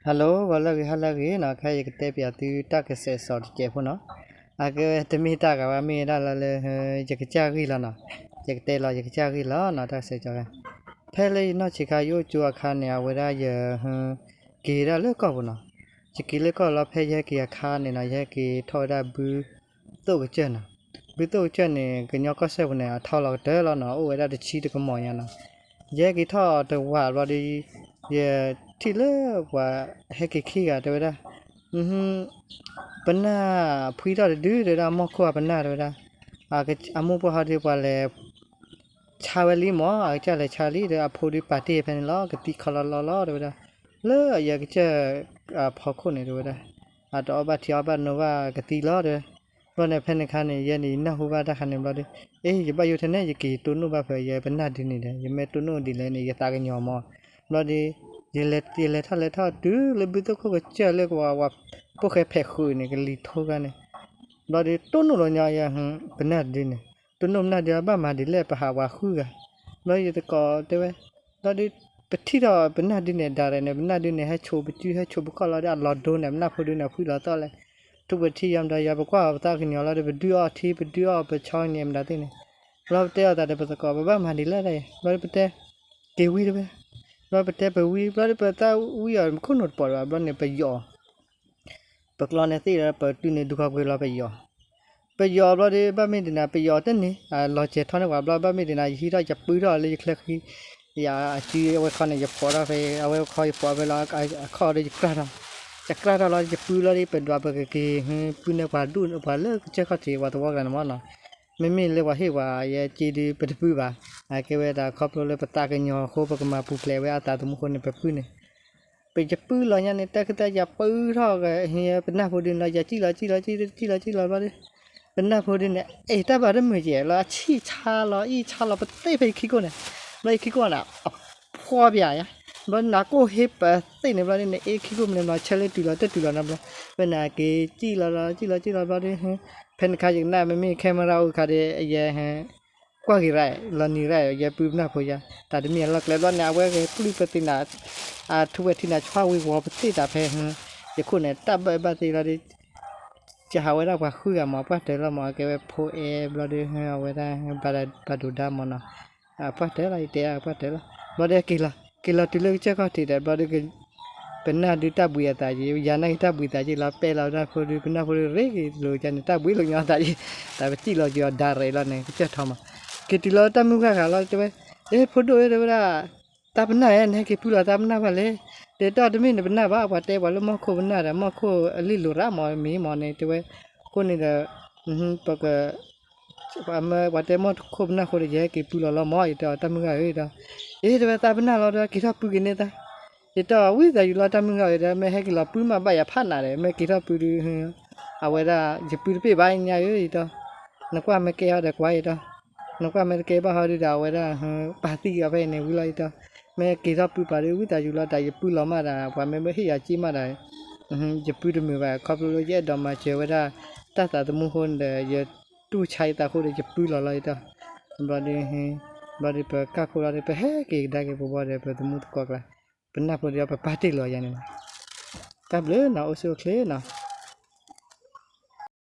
Hello ဂီၤလၢအဂ့ၤ ဟါလၢအဂ့ၤနီၤ, ခဲအံၤယကတဲပၠးသုတၢ်ကစဲးစီၤတစဲးဖိနီၤ. အကဲဝဲတမ့ၢ်တၢ်ဂၤဘၣ် မ့ၢ်ဝဲဒၣ်လၢ ယကစၢ်ဂ့ၢ်လီၤနီၤ. ယကတဲလီၤယကစၢ်ဂ့ၢ်လီၤနီၤ, တၢ်ကစဲးစီၤ. ဖဲလၢယနီၢ်ဆံးခါ ယအိၣ်ကၠိအခါန့ၣ် အဝဲဒၣ်ယ က့ၤဒၣ်လၢကီၢ်ပူၤနီၤ. ယက့ၤလၢကီၢ်လီၤ ဖဲယဟဲက့ၤအခါန့ၣ်နီၤ ယဟဲက့ၤထီၣ်ဝဲဒၣ်ဘုသိၣ်ကစၢၢ်နီၤ. ဘုသိၣ်ကစၢၢ်န့ၣ် ကညီကီၢ်စဲၣ်ပူၤန့ၣ် အထီလီၤကတၢၢ်လီၤနီၤ, အိၣ်ဝဲဒၣ်တဆံတကမီၤညါနီၤ. ယဟဲက့ၤထီၣ်တဝးဘျီဒီး ယထံၣ်လၢပှၤဟဲက့ၤခံဂၤတဲဝဲဒၣ်, ပနၢ်ဖှံထီၣ်တဒုတဲဝဲဒၣ်, မီၢ်ခိၣ်အပနၢ်တဲဝဲဒၣ်. အမိၢ်ပှၢ်ဟီဒီးပှၤလဲၤ ဆါဝဲလံမၢ်, အကစၢ်လဲၤဆါလံဒီး အဖိဒုးပာ်တ့ၢ်ဖဲန့ၣ်လီၤ, ကသံခီလီၤလီၤလီၤတဲဝဲဒၣ်. လၢအယကစၢ်အဖီခိၣ်န့ၣ်တဲဝဲဒၣ်, အတအီၣ်ဘၣ်ထံအီၣ်ဘၣ်နိဘၣ်ကသံလီၤတဲဝဲ. ဘျီန့ၣ်ဖဲန့ၣ်အခါန့ၣ် ယဲန့ၣ် ယနၢ်ဟူဘၣ်တၢ်ခါန့ၣ်ဘျီဒီး, အ့ ယဘၣ်ယိၣ်ထဲန့ၣ် ယက့ၤတိၢ်နီၣ်ဘၣ်ဖဲယပနၢ်ဒုန့ၣ်ဒီး ယမ့ၢ်တိၢ်နီၣ်ဒ်လဲၣ်န့ၣ် ယသးကညီၤမၢ်. ဘျီဒီး ယလဲၤထီၣ်လဲၤထီၣ်တုၤလၢဘုသိၣ်ခိၣ်ကစၢၢ်လၢပှၤ ပှၤပိၢ်ဃဲဖဲးဃုာ်န့ၣ် ကလံၤထိဂၤန့ၣ်, ဘျီဒီးတိၢ်နီၣ်လီၤညီယပနၢ်ဒုန့ၣ်, တိၢ်နီၣ်ပနၢ်ဒု အဘၣ်မၤဒ်လဲၣ် ပဟးဝးဃုဂၤ. ဘျီယတကိးတဲဝဲ, ဘျီဒီး ပထံၣ်ထီၣ်ပနၢ်ဒုန့ၣ် ဒါရဲၣ်န့ၣ် ပနၢ်ဒုန့ၣ် ဟဲဆိးပစုဟဲဆိးပခီၣ်လီၤဒီး အလီၤဒိန့ၣ် ပနၢ်ဖိဒုန့ၣ် ဖှံလီၤသီၣ်လဲၣ်. ထူၣ်ပထံယီၤမတၤယီၤ ပကွၢ်အီၤပသးကညီၤလီၤဒီး ပဒုးအီထံ ပဒုးအီပဆီန့ၣ်မတၤသ့ၣ်န့ၣ်. ဘျီပတဲအီၤသးဒီးပသကိး ပဘၣ်မၤဒ်လဲၣ်ဒ်အံၤ ဘျီဒီးပတဲ က့ၤဝံတဝဲ. ဘျီပတဲပဝံ ဘျီဒီးပသးဝံအီၤ မ့ၢ်ခိၣ်နူာ်တပိာ်ဒံးဘၣ် ဘျီန့ၣ်ပယီၤ ပကျီန့ၣ်သ့ၣ်ဒီး ပတုၤန့ၣ်ဒူခီကွံာ်လီၤပယီၤ. ပယီၤဘျီဒီး ဘၣ်မ့ၢ်ဒ်န့ၣ် ပယီၤတန့ၢ် အလီၤစဲၤထီၣ်န့ၢ်ပှၤဘျီ ဘၣ်မ့ၢ်ဒ်န့ၣ် ယဟံးထီၣ်ယပုထီၣ်လၢယချၢဃံ, ယစုအဝဲခီန့ၣ် ယဖီးထီၣ်ဖဲ အဝဲခီယဖီးဖဲလီၤ အခီၣ်ဒီးယကြၢ်ထီၣ်, ယကြၢ်ထီၣ်လီၤ ယပုလီၤဒီး ပဒွးပကက့ၤ ပုန့ၢ်ပှၤဒူၣ် ပှၤလၢကစၢၢ်ခီၣ်ထံး ပှၤသဝီကလၢၤန့ၣ်မၢ်နီၤ. မ့မ့ၢ်လၢပှၤဟ့ၣ်ပှၤယဲက့ဒုး ပတပုဘၣ်. အကဲဝဲဒၣ်ခီဖျိလၢပသးကညီၤအဃိ ပကမၤပူၤဖျဲးဝဲအသးသမူအဃိန့ၣ် ပပုန့ၣ် ပယပုလီၤညါန့ၣ် တၢ်ခ့တၢ်ယပုထီၣ် ပနၢ်ဖိဒုန့ၣ်လီၤ ယစံၣ်လီၤ စံၣ်လီၤ စံၣ်လီၤ စံၣ်လီၤဘျီဒီး ပနၢ်ဖိဒုန့ၣ် အ့ၣ် တၢ်ဘၣ်တမုာ်ကဲလီၤ အဆံၣ်ဆါလီၤ အ့ၣ်ဆါလီၤ ပသ့ၣ်ဖဲယခံကိၣ်န့ၣ်, ဘျီယခံကိၣ်န့ၣ် အဖှီၣ်ပၠးယါ, ဘျီနၤကိၣ်ဟ့ပသ့ၣ်န့ၣ်ဘျီန့ၣ် အ့ၣ်ခံကိၣ်မနုၤဘျီ ဆၢလၢတုၤလီၤတတုၤလီၤနီတဘျီ, ဝဲန့ၣ်က့ၤစံၣ်လီၤလီၤ စံၣ်လီၤ စံၣ်လီၤဘျီဒီး ဖဲန့ၣ်ခါယကနၣ် မ့မ့ၢ် camera အိၣ်ခါဒီး ယဲ ကွၢ်က့ၤရၣ် လီၤနံၤရၣ် ယဲပုပနၢ်ဖိယါ တၢ်တမံၤအလီၢ်ကျဲဘျီန့ၣ် အဝဲဂဲၤပျုၢ်ပသ့ၣ်နၤ အထူဝဲထံနၤ ဆွါဝံၤဝီၤပသ့ၣ်တၢ်ဖဲ ယခိၣ်န့ၣ် တၢ်ဘၣ်ဘၣ်သ့ၣ်လီၤဒီး ယဟးဝဲဒၣ်ပှၤဃုဂၤမး ပှၢ်တၢၢ်လီၤမး အကဲဝဲဖိအဲၣ်ဘျီဒီး အဝဲဒၣ် ဘၣ်ဒိးဒါမးနီၤ ပှၢ်တၢၢ်လီၤ ယတဲပှၢ်တၢၢ်လီၤ ဘျီဒီးက့ၤလီၤ က့ၤလီၤတုၤလၢကစၢၢ်ခီၣ်ထံးဒီး ဘျီဒီး ပနၢ်ဒုတၢ်ဘှံးအသးယံၤ ယၤနာ်က့ၤတၢ်ဘှံးသးယံၤလီၤ ပဲလီၤပနၢ်ဖိဒု ပနၢ်ဖိဒု ရ့က့ၤလိာ်ကန့ၣ် တၢ်ဘှံးလိာ်ညီသးယံၤ တၢ်ပစံၣ်လီၤက့ၤအီၤဒါရဲးလီၤန့ၣ် ကစၢၢ်ထီမး က့ၤတုၤလီၤတၢ်မုၢ်ဂၢ်ဂၤလီၤ တဲဝဲ အ့ ဖိဒိၣ်ဧၢ တဲဝဲဒၣ် တၢ်ပနၢ်ဧၢ နဟဲက့ၤပုလီၤတၢ်ပနၢ်ဘၣ်လဲၣ် တဲတၢ်တမ့ၢ်နပနၢ်ဘၣ် ပှၤတဲပှၤလၢမီၢ်ခိၣ်ပနၢ်ဒီး မီၢ်ခိၣ်အလံၣ်လိာ်ရၣ်မး မ့ၢ်မးန့ၣ် တဲဝဲ အဃိန့ၣ်ဒီး ပက ပှၤတဲမီၢ်ခိၣ်ပနၢ်ဃိဒီး ယဟဲက့ၤပုလီၤလီၤမး ယတဲအီၤတၢ်မုၢ်ဂၢ်ဧၢဒီး အ့ တဲဝဲတၢ်ပနၢ်လီၤဒီး က့ၤထီၣ်ပုက့ၤန့ၢ်တၢ် ယတဲအီၤဝံသးစူၤလီၤတၢ်မုၢ်ဂၢ်ဧၢဒီး မ့ၢ်ဟဲက့ၤလီၤပုမးဘၣ်ယၤဖးနးဒီး မ့ၢ်က့ၤထီၣ်ပုဒု အဝဲဒၣ် ယပုတပ့ၢ်ဘၣ်ညါဧၢ ယတဲအီၤ နကွၢ်မ့ၢ်ကဲဟီဒီးကွၢ်ယတဲအီၤ နကွၢ်မ့ၢ်တကဲဘၣ်ဟီဒုဒီး အဝဲဒၣ် ပာ်သံက့ၤအီၤဖဲအံၤန့ၣ်ဝံၤလီၤယတဲအီၤ မ့ၢ်က့ၤထီၣ်ပုပာ်ဒီး ဝံသးစူၤလီၤတၢ်ယပုလီၤမးဒီး ပှၤမ့ၢ်ဟ့ၣ်ယၤက့မးဒီး ယပုတမုာ်ဘၣ် ခီဖျိလၢယအဲၣ်ဒိးမၤစၢၤဝဲဒၣ် တၢ်သးသမူအဃိန့ၣ်ဒီး ယတူၢ်ဆါယသးအဃိဒီး ယပုလီၤလီၤယတဲအီၤ ဘျီဒီး ဘျီဒီးပကၢ်ခိၣ်လီၤဒီး ပဟဲက့ၤကဒါက့ၤပဝီဒီး ပသမူသကိးကျါ ပနၢ်ဖိဒီး ပပာ်တ့ၢ်လီၤယၤန့ၣ်လီၤ တၢ်ဘျုးနီၤ အိၣ်ဆူၣ်အိၣ်ချ့နီၤ